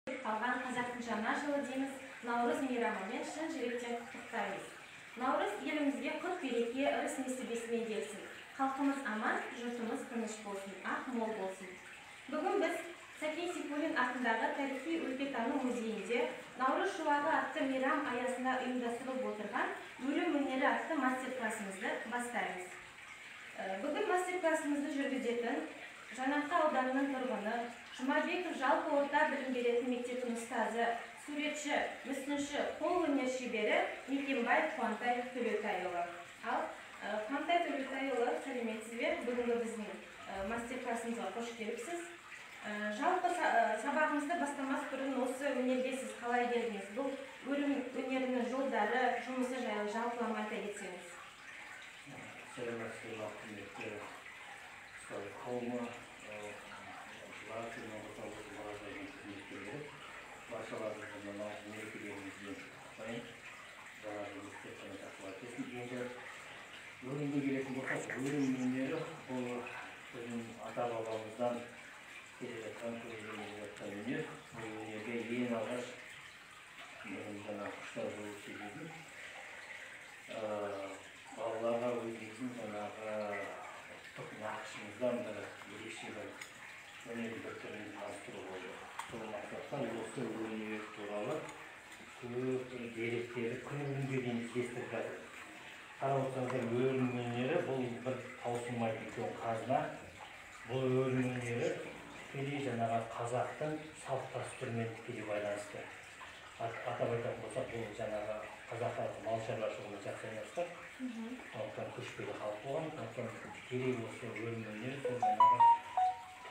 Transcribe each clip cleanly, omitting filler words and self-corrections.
Қалған қазақтың жаңа жылы дейміз, Наурыз мейрамымен шын жүректен құттықтаймыз. Наурыз елімізге құт береке, ырыс несібесімен келсін. Халқымыз аман, жұртымыз тыныш болсын, ақ мол болсын. Бүгін біз Сәкен Сейфуллин атындағы тарихи өлкетану музейінде Наурыз шуағы атты мейрам аясында ұйымдастырылып отырған өрім өнері атты мастер-классымызды бастаймыз. Бүгін мастер-классымызды жүргізетін Жаңаарқа ауданының тұрғыны, Жұмабеков жалпы орта білім беретін мектептің ұстазы, суретші, мүсінші, қол өнер шебері Мекенбай Қуантай Төлеутайұлы. Ал, Қуантай Төлеутайұлы, сәлеметсіз бе? Бүгінгі біздің мастер-классымызға қош келіпсіз. Жалпы сабағымызды бастамас бұрын осы өнерге сіз қалай келдіңіз? Бұл өрім өнерінің жолдары, жұмысы жайлы жалпылама айта кетсеңіз. Сәлеметсіз бе, құрметті ұстаз қауымы, оқушылар, мұражайдың қызметкерлері, баршаларыңызды мына мерекелеріңізбен құттықтаймын. Жаңа жылыңыз тек қана жақсылық әкелсін. Енді өрімге келетін болсақ, өрім өнері бұл біздің ата бабамыздан келе жатқан, келе жатқан өнер. Бұл өнерге ең алғаш менің жаңағы құштар болу себебім балаларға өзіміздің жаңағы ұлттық нақышымыздан бір ерекше бір өнердің бір түрін таныстыру болды. Сол мақсатта осы өнер туралы көп деректерді күні бүгінге дейін іздестіріп жатыр. Қарап отырсаңыздар, өрім өнері бұл бір таусылмайтын үлкен қазына. Бұл өрім өнері тікелей жаңағы қазақтың салт дәстүрімен тікелей байланысты. Атап айтатын болсақ, бұл жаңағы қазақ халқы мал шаруашылығымен жақсы айналысқан, сондықтан көшпелі халық болған, сондықтан тікелей осы өрім өнері сол жаңағы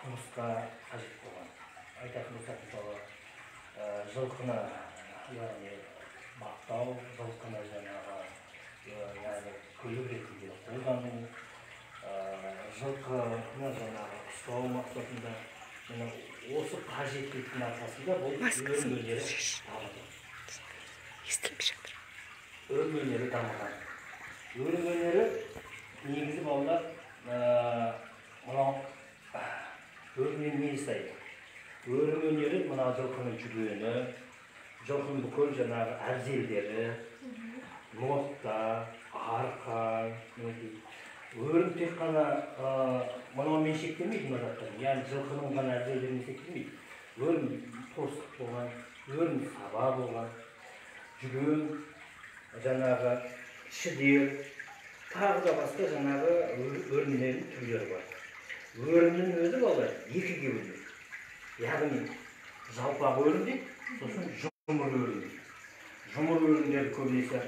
тұрмысқа қажет болған. Айтатын болсақ, мысалы, жылқыны, яғни баптау, жылқыны жаңағы, яғни көлік ретінде қолдану, жылқыны жаңағы ұстау мақсатында, міне осы қажеттіліктің арқасында бұл өрім өнері дамыды. Естілмей жатыр. Өрім өнері дамыған. Өрім өнері негізі, балалар, мынау өрімнен не жасайды? Өрім өнері мына жылқының жүгені, жылқының бүкіл жаңағы әбзелдері, ноқта, арқан, мінекей. Өрім тек қана мынаумен шектелмейді, мына заттар. Яғни жылқының ғана әбзелдерімен шектелмейді. Өрім торсық болған, өрім саба болған, жүген, жаңағы шідер, тағы да басқа жаңағы өрімдердің түрлері бар. Өрімнің өзі, балалар, екіге бөлінеді. Яғни жалпақ өрім дейді, сосын жұмыр өрім дейді. Жұмыр өрімдерді көбінесе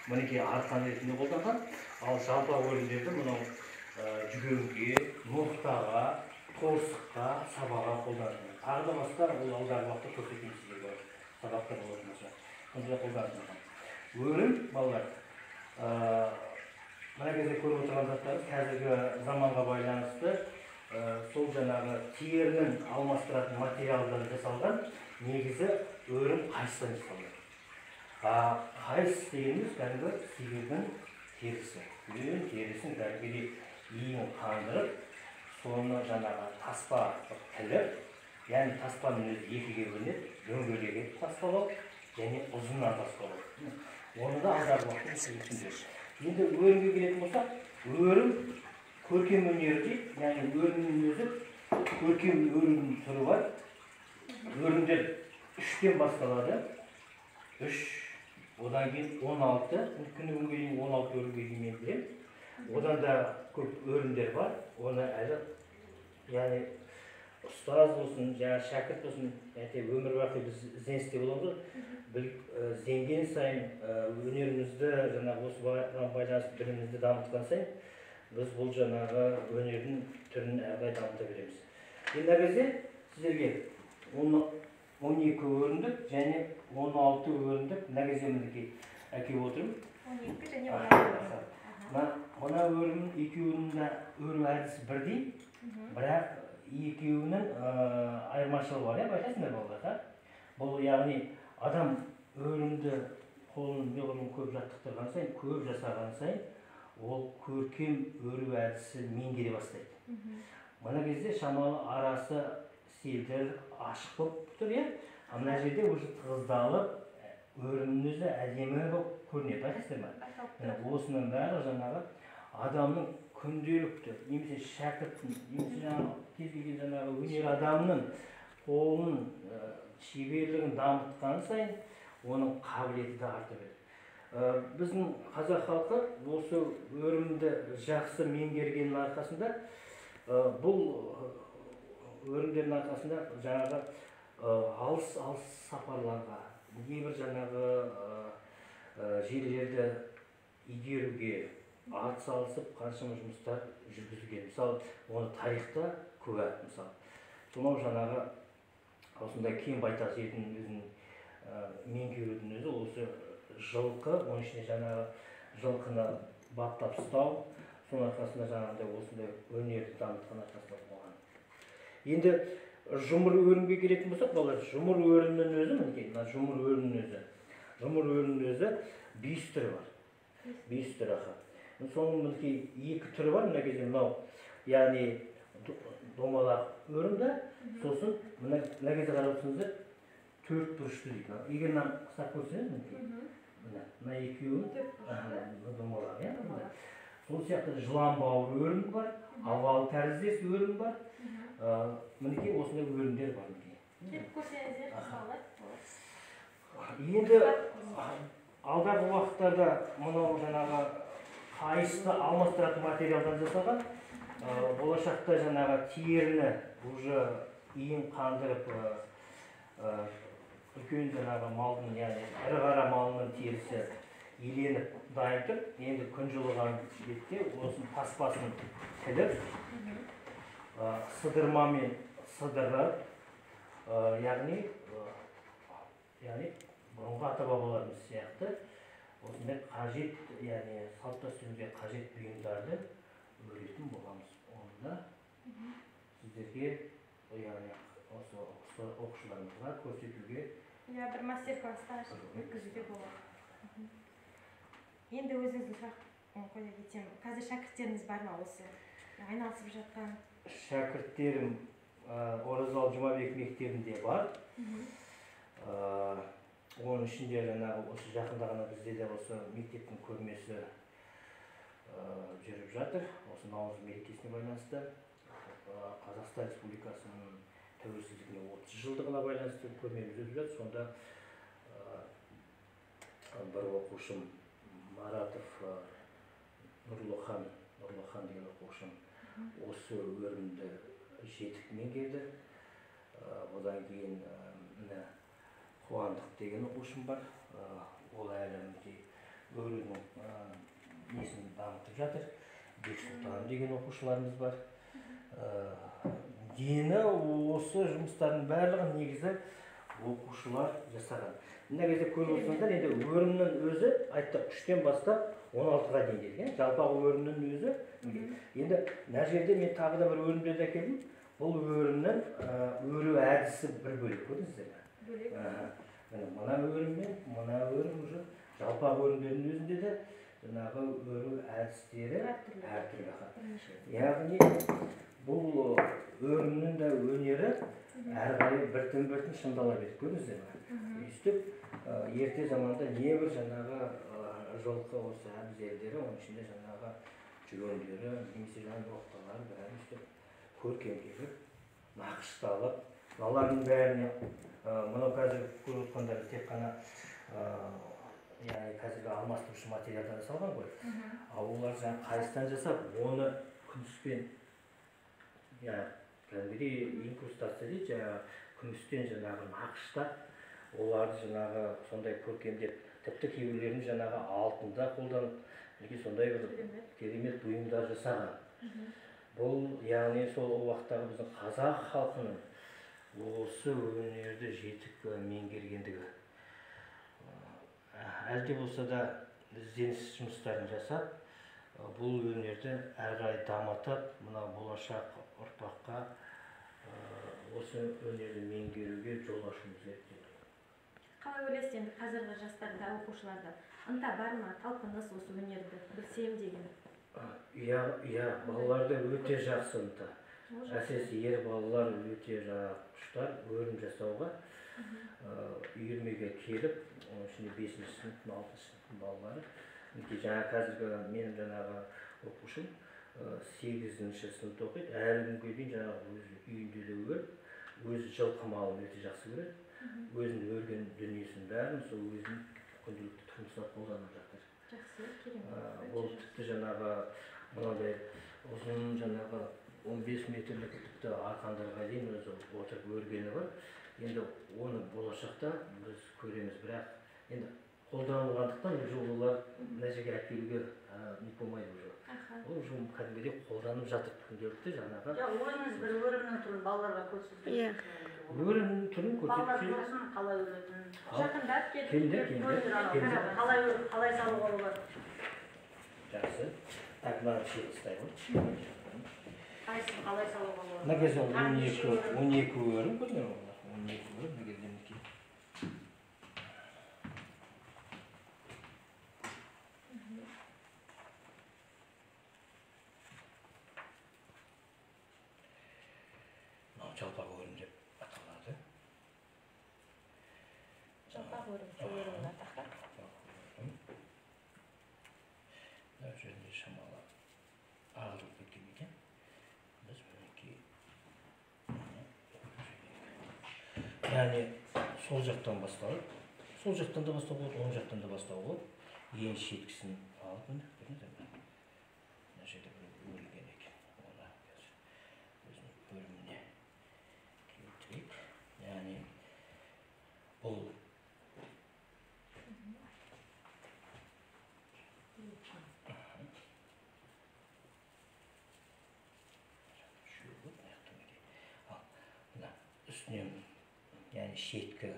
мінекей арқан ретінде қолданған, ал жалпақ өрімдерді мынау жүгенге, ноқтаға, торсыққа, сабаға қолданылады. Тағы да басқа, ол алдағы уақытта көрсетемін сіздерге, сабақтар болатын болса, сондай қолданылған. Өрім, балалар, мына кезде көріп отырған заттарымыз қазіргі заманға байланысты сол жаңағы терінің алмастыратын материалдан жасалған. Негізі өрім қайыстан жасалған. Қайыс дегеніміз кәдімгі сиырдың терісі. Үлкен терісін кәдімгідей иін қандырып, соны жаңағы таспа қылып тіліп, яғни таспаның өзі екіге бөлінеді: дөңгелек етіп таспалау және ұзыннан таспалау. Оны да алдағы уақытта түсіндіреміз. Енді өрімге келетін болсақ, өрім көркем өнері дейді, яғни өрімнің өзі көркем өрімнің түрі бар. Өрімдер 3-тен басталады. 3, одан кейін 16, күні бүгінге дейін 16 өрімге дейін мен білемін. Одан да көп өрімдер бар. Оны әлі, яғни ұстаз болсын, жаңағы шәкірт болсын, әйтеуір өмір бақи біз ізденісте боламыз ғой. Ізденген сайын, өнерімізді жаңағы осыған байланысты білімімізді дамытқан сайын біз бұл жаңағы өнердің түрін әрі қарай дамыта береміз. Енді мына кезде сіздерге 12 өрімдік және 16 өрімдік мына кезде мінекей әкеліп отырмын. 12 және 16. Мына өрімнің екеуінің де өру әдісі бірдей, бірақ екеуінің айырмашылығы бар, иә, байқайсыңдар, балалар, а? Бұл яғни адам өрімді қолын неғұрлым көп жаттықтырған сайын, көп жасаған сайын ол көркем өру әдісі меңгере бастайды. Мына кезде шамалы арасы селдір ашық болып тұр, иә. А мына жерде уже тығыздалып, өрімнің өзі әдемі болып көрінеді, байқайсыздар ма? Міне, осының бәрі жаңағы адамның күнделікті, немесе шәкірттің, немесе жаңағы кез келген жаңағы өнер адамының қолының шеберлігін дамытқан сайын оның қабілеті де арта береді. Біздің қазақ халқы осы өрімді жақсы меңгергеннің арқасында, бұл өрімдердің арқасында жаңағы алыс-алыс сапарларға, небір жаңағы жерлерді игеруге ат салысып қаншама жұмыстар жүргізілген. Мысалы, оны тарихта куә, мысалы. Сонау жаңағы осындай кең байтақ жердің өзін меңгерудің өзі осы жылқы, оның ішінде жаңағы жылқыны баптап ұстау, соның арқасында жаңағыдай осындай өнерді дамытқан арқасында болған. Енді жұмыр өрімге келетін болсақ, балалар, жұмыр өрімнің өзі, мінекей, мына жұмыр өрімнің өзі. Жұмыр өрімнің өзі 5 түрі бар. 5 түрі, аха. Соның мінекей 2 түрі бар, мына кезде мынау, яғни домалақ өрім да, сосын мына кезде қарап отырсаңыздар, 4 бұрышты дейді. Егер мынаны ұстап көрсеңіз, мінекей, мына екеуін, домалақ, иә? Сол сияқты жылан бауыр өрім бар, овал тәріздес өрім бар. Мінекей осындай өрімдер бар мінекей. Келіп көрсеңіздер, мысалға. Енді алдағы уақыттарда мынау жаңағы қайысты алмастыратын материалдан жасалған, болашақта жаңағы теріні уже иін қандырып, үлкен жаңағы малдың, яғни ірі қара малының терісі иленіп дайын тұр. Енді күн жылыған бетте осының таспасын тіліп, сыдырмамен сыдырып, яғни бұрынғы ата-бабаларымыз сияқты осындай қажет, яғни салт дәстүрімізге қажет бұйымдарды өретін боламыз. Оны да сіздерге, яғни осы оқушыларымызға көрсетуге, иә, бір мастер-класста өткізуге болады. Енді өзіңіздің сұрақ қоя кетсем, қазір шәкірттеріңіз бар ма осы айналысып жатқан? Шәкірттерім Оразалы Жұмабек мектебінде бар. Оның ішінде жаңағы осы жақында ғана бізде де осы мектептің көрмесі жүріп жатыр. Осы наурыз мерекесіне байланысты, Қазақстан Республикасының тәуелсіздігіне 30 жылдығына байланысты көрмеміз өтіп жатыр. Сонда бір оқушым Маратов Нұрлыхан деген оқушым осы өрімді жетік меңгерді. Одан кейін міне Қуандық деген оқушым бар. Ол әлі мінекей өрудің несін дамытып жатыр. Бексұлтан деген оқушыларымыз бар. Дені осы жұмыстардың барлығы негізі оқушылар жасаған. Мына кезде көріп отырсаңыздар, енді өрімнің өзі айттық 3-тен бастап 16-ға дейін дедік, иә? Жалпақ өрімнің өзі. Енді мына жерде мен тағы да бір өрімдерді әкелдім. Бұл өрімнің өру әдісі бір бөлек, көрдіңіздер ме? Бөлек. Міне, мына өрім мен мына өрім уже жалпақ өрімдердің өзінде де жаңағы өру әдістері әртүрлі. Яғни бұл өрімнің де өнері әрі қарай біртін-біртін шыңдала берді, көрдіңіздер ме? Өйстіп ерте заманда небір жаңағы жылқы осы әбзелдері, оның ішінде жаңағы жүгендері, немесе жаңағы ноқталары бәрі өйстіп көркемделіп, нақышталып, мыналардың бәріне мынау қазір көріп отырғандар тек қана яғни қазіргі алмастырушы материалдан жасалған ғой. Ал олар жаңағы қайыстан жасап, оны күміспен, яғни кәдімгідей инкрустация дейді, жаңағы күмістен жаңағы нақыштап, оларды жаңағы сондай көркемдеп, тіпті кейбіреулерін жаңағы алтында қолданып, мінекей сондай бір керемет бұйымдар жасаған. Бұл яғни сол уақыттағы біздің қазақ халқының осы өнерді жетік меңгергендігі. Әлі де болса да ізденіс жұмыстарын жасап, бұл өнерді әрі қарай дамытып, мына болашақ ұрпаққа осы өнерді меңгеруге жол ашуымыз керек деп ойлаймын. Қалай ойлайсыз, енді қазіргі жастарда, оқушыларда ынта бар ма, талпыныс осы өнерді білсем деген? Иә, иә, балаларда өте жақсы ынта. Әсіресе ер балалар өте жаңағы құштар өрім жасауға. Үйірмеге келіп, оның ішінде 5-ші сыныптың, 6-шы сыныптың балалары. Мінекей жаңа қазіргі менің жаңағы оқушым 8-ші сыныпта оқиды. Әлі күнге дейін жаңағы өз үйінде де өріп, өзі жылқы малын өте жақсы көреді. Өзінің өрген дүниесінің бәрін сол өзінің күнделікті тұрмысында қолданып жатыр. Жақсы, керемет. Ол тіпті жаңағы мынандай ұзын жаңағы 15 метрлік тіпті арқандарға дейін өзі отырып өргені бар. Енді оны болашақта біз көреміз, бірақ енді қолданылғандықтан уже олар мына жерге әкелуге не болмайды уже. Ол уже кәдімгідей қолданып жатыр күнделікті жаңағы. Өзіңіз бір өрімнің түрін балаларға көрсетіңіз. Иә. Өрімнің түрін Балалар көрсетіп көрсін, қалай өретінін. Жақындап келіп. Келіңдер, келіңдер. Қалай өріп, қалай салуға болады. Жақсы. Так, мына шетін ұстай ғой. Қайсысын қалай салуға болады. Мына кезде 12 өрім көрдіңдер ме? 12 өрім мына жерде мінекей. Мынау жалпақ өрім деп аталады. Жалпақ өрім, сол өрімнің аты. Жалпақ өрім. Мына жерінде шамалы ағытылып кеткен екен. Біз мінекей яғни сол жақтан басталып, сол жақтан да бастауға болады, оң жақтан да бастауға болады. Ең шеткісін алып, міне, көрдіңіздер ме? Мына жерде бір өрілген екен. Оны қазір өзінің өріміне келтірейік. Яғни бұл үстінен, яғни шеткі,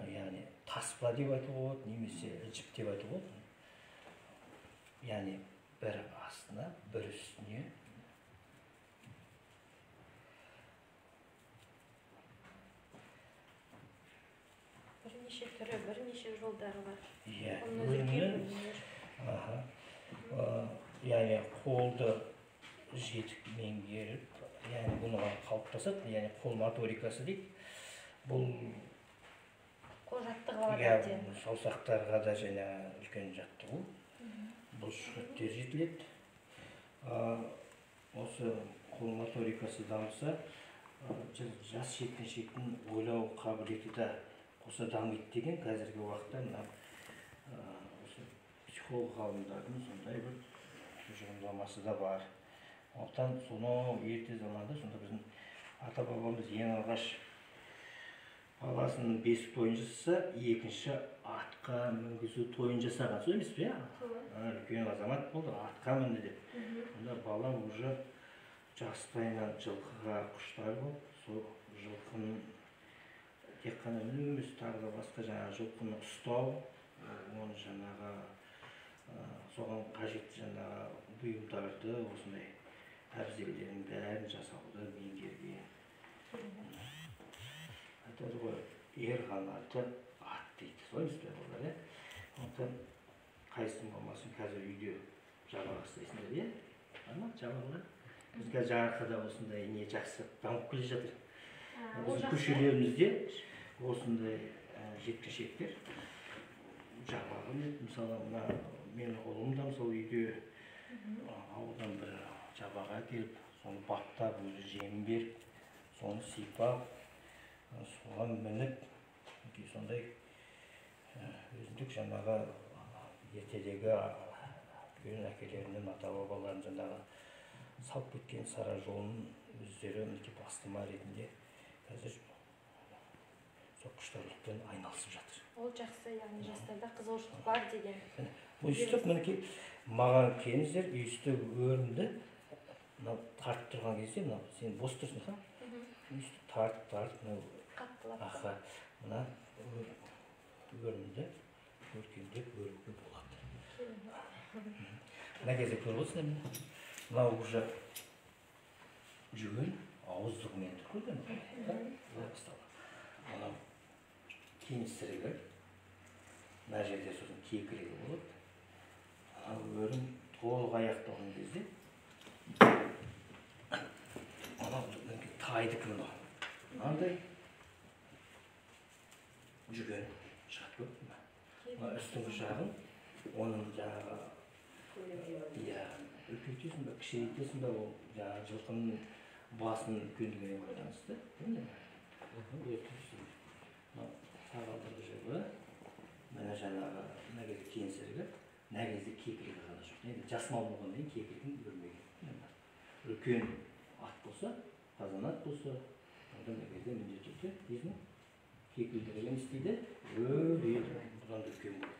яғни таспа деп айтуға болады, немесе жіп деп айтуға болады. Яғни бір астына, бір үстіне. Бірнеше түрі, бірнеше жолдары бар. Иә, өрімнің, яғни қолды жетік меңгеріп, яғни бұны қалыптасады, яғни қол моторикасы дейді. Бұл қол жаттығып алады әбден. Саусақтарға да және үлкен жаттығу. Бұл шүкіттер жетіледі. Осы қол моторикасы дамыса, жас жеткіншектің ойлау қабілеті де қоса дамиды деген қазіргі уақытта мына осы психолог ғалымдардың сондай бір тұжырымдамасы да бар. Сондықтан сонау ерте заманда сонда біздің ата-бабамыз ең алғаш баласының бесік тойын жасаса, екінші атқа мінгізу тойын жасаған. Солай емес пе? Үлкен азамат болды, атқа мінді деп. Онда бала уже жастайынан жылқыға құштар болып, сол жылқының тек қана міну емес, тағы да басқа жаңағы жылқыны ұстау, оны жаңағы соған қажетті жаңағы бұйымдарды, осындай әбзелдердің бәрін жасауды меңгерген. Айтады ғой, ер қанаты ат дейді. Солай емес пе балалар, иә? Сондықтан қайсысын болмасын қазір үйде жабағы ұстайсыңдар, иә? Бар ма жабағылар? Біз қазір Жаңаарқада осындай не жақсы дамып келе жатыр. Біздің көшелерімізде осындай жеткіншектер жабағы мінеді. Мысалы, мына менің ұлым да мысалы үйде ауылдан бір жабаға әкеліп, соны баптап, өзі жем беріп, соны сипап, соған мініп, сондай өзіндік жаңағы ертедегі үлкен әкелерінің, ата-бабаларының жаңағы салып кеткен сара жолын өздері мінекей бастама ретінде қазір сол құштарлықпен айналысып жатыр. Ол жақсы, яғни жастарда қызығушылық бар деген. Өйстіп мінекей маған келіңіздер, өйстіп өрімді мынау тартып тұрған кезде мынау сен бос тұрсың, ха? Өйстіп тартып мынау қаттылап. Аха, мына өрімді көркемдеп өруге болады. Мына кезде көріп отырсыңдар, мынау уже жүген ауыздығымен тұр, көрдің бе? Мынау кеңсірігі, мына жерде сосын кекірігі болады. Мынау өрім толық аяқталған кезде мынау тайдікі мынау. Мынандай Жүген шығады көп. Мына үстіңгі жағын оның жаңағы иә, үлкейтесің бе, кішірейтесің бе, ол жаңағы жылқының басының үлкендігіне байланысты. Мынау сағалдырғы жібі, мына жаңағы мына кезде кеңсірігі, мына кезде кекілігі ғана жоқ. Енді жас мал болғаннан кейін кекілігін өрмеген. Үлкен ат болса, қазан ат болса, онда мына кезде міндетті түрде несін кекілдігін істейді, өреді. Бұдан да үлкен болады.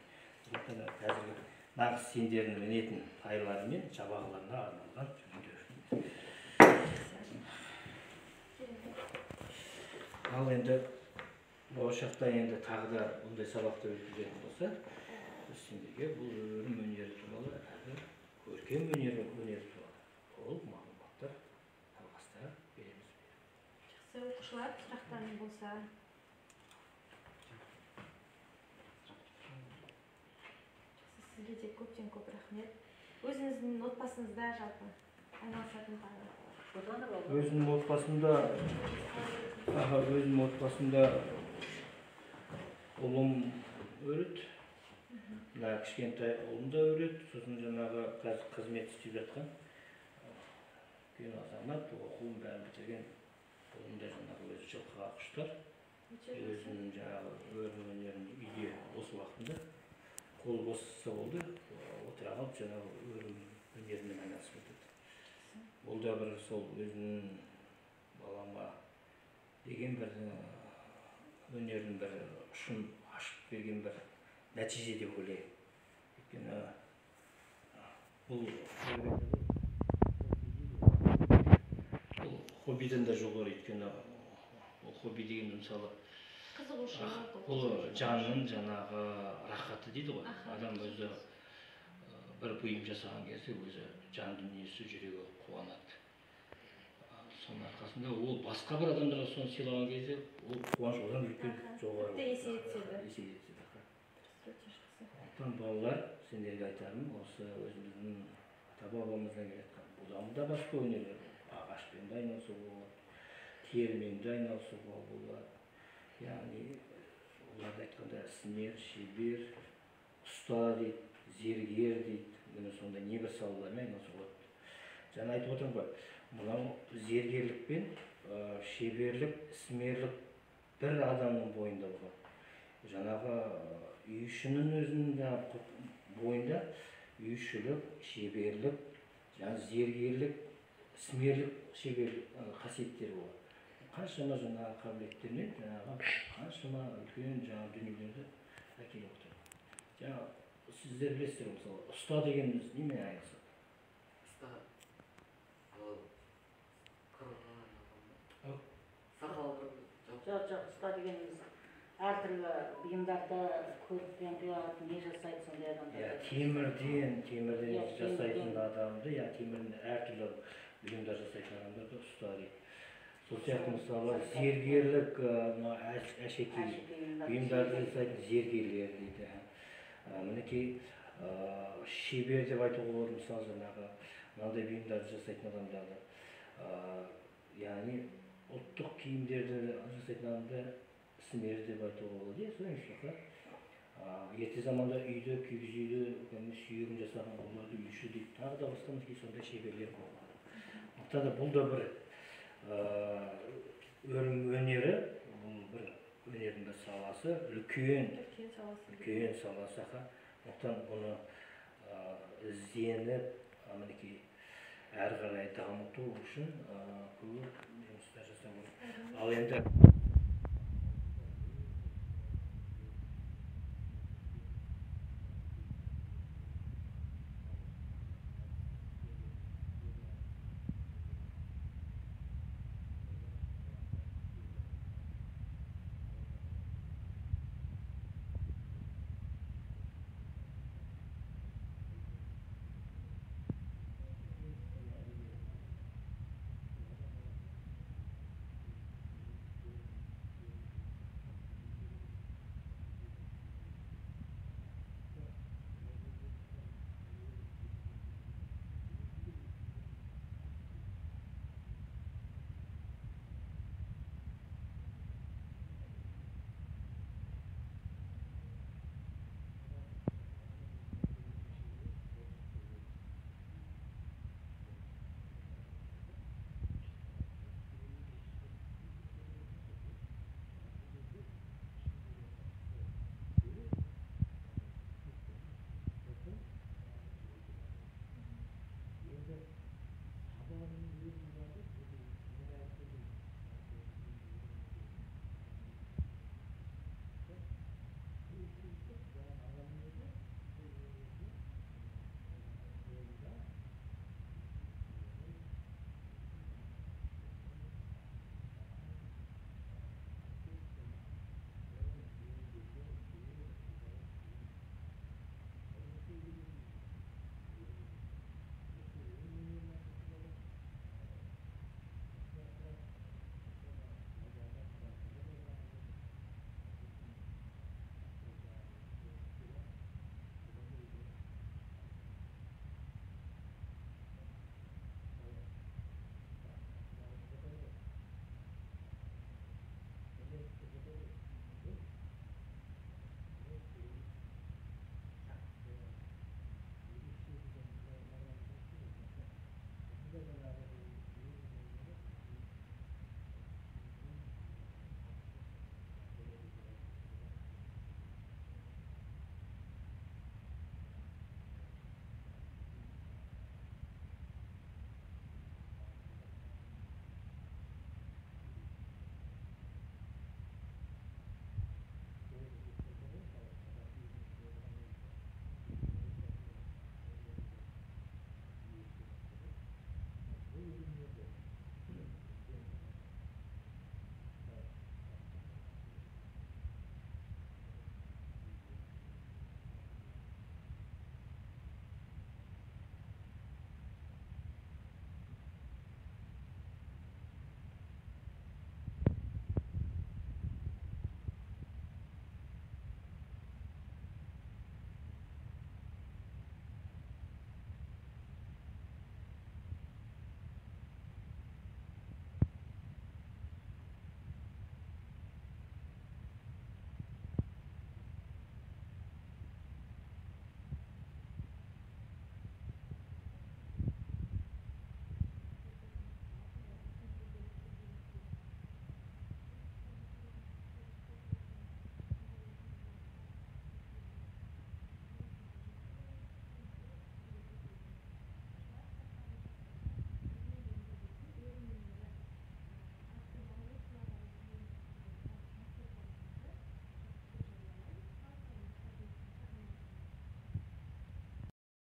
Сондықтан да қазіргі нағыз сендердің мінетін тайлары мен жабағыларына арналған жүгендер. Ал енді болашақта енді тағы да бұндай сабақты өткізетін болса, біз сендерге бұл өрім өнері туралы, әрі көркем өнері туралы толық мағлұматтар жалғастыра береміз. Жақсы, оқушылар, сұрақтарың болса. Жақсы, сізге де көптен көп рахмет. Өзіңіздің отбасыңызда жалпы айналысатын тағы? Өзімнің отбасымда ұлым өреді, мына кішкентай ұлым да өреді, сосын жаңағы қазір қызмет істеп жатқан үлкен азамат, оқуын бәрін бітірген ұлым да жаңағы өзі жылқыға құштар, өзінің жаңағы өрім өнерін үйде бос уақытында қолы босаса болды, отыра қалып жаңағы өрім өнерімен айналысып кетеді. Ол да бір сол өзінің балама деген бір өнердің бір ұшын ашып берген бір нәтиже деп ойлаймын. Өйткені бұл хоббиден де жоғары, өйткені ол хобби деген мысалы қызығушылық, ол жанның жаңағы рахаты дейді ғой. Адам өзі бір бұйым жасаған кезде өзі жан дүниесі, жүрегі қуанады. Соның арқасында ол басқа бір адамдарға соны сыйлаған кезде ол қуаныш одан үлкен жоғары еселей түседі. Сондықтан балалар, сендерге айтарым, осы өзіміздің ата-бабамыздан келе жатқан бұдан да басқа өнерлер, ағашпен де айналысуға болады, терімен де айналысуға болады. Яғни оларды айтқанда ісмер, шебер, ұста дейді, зергер дейді, міне сондай небір салалармен айналысуға болады. Жаңа айтып отырмын ғой, мынау зергерлік пен шеберлік, ісмерлік бір адамның бойында болады. Жаңағы үй ішінің өзінің бойында үйшілік, шеберлік, жаңа зергерлік, ісмерлік, шеберлік қасиеттері болады. Қаншама жаңағы қабілеттермен жаңағы қаншама үлкен жаңа дүниелерді әкеліп отыр. Жаңа сіздер білесіздер, мысалы, ұста дегеніміз немен айналысады? Ұста ол қырған адам. Сақал жоқ. Жоқ, ұста дегеніміз әртүрлі бұйымдарды көрікпен құяды, не жасайды сондай адамдар. Иә, темірден жасайтын адамды, иә, темірден әртүрлі бұйымдар жасайтын адамдарды ұста дейді. Сол сияқты мысалы зергерлік, мына әшекей бұйымдарды жасайтын зергерлер дейді. Мінекей шебер деп айтуға болады, мысалы жаңағы мынандай бұйымдарды жасайтын адамдарды, яғни ұлттық киімдерді жасайтын адамды ісмер деп айтуға болады. Иә, солай емес пе? Ерте заманда үйді, киіз үйді, сүйегін жасаған оларды үйші дейді. Тағы да басқа мінекей сондай шеберлер болған. Сондықтан да бұл да бір өрім өнері, бұл бір өнердің бір саласы, үлкен саласы. Сондықтан бұны ізденіп, мінекей әрі қарай дамыту үшін көп жұмыстар жасау керек. Ал енді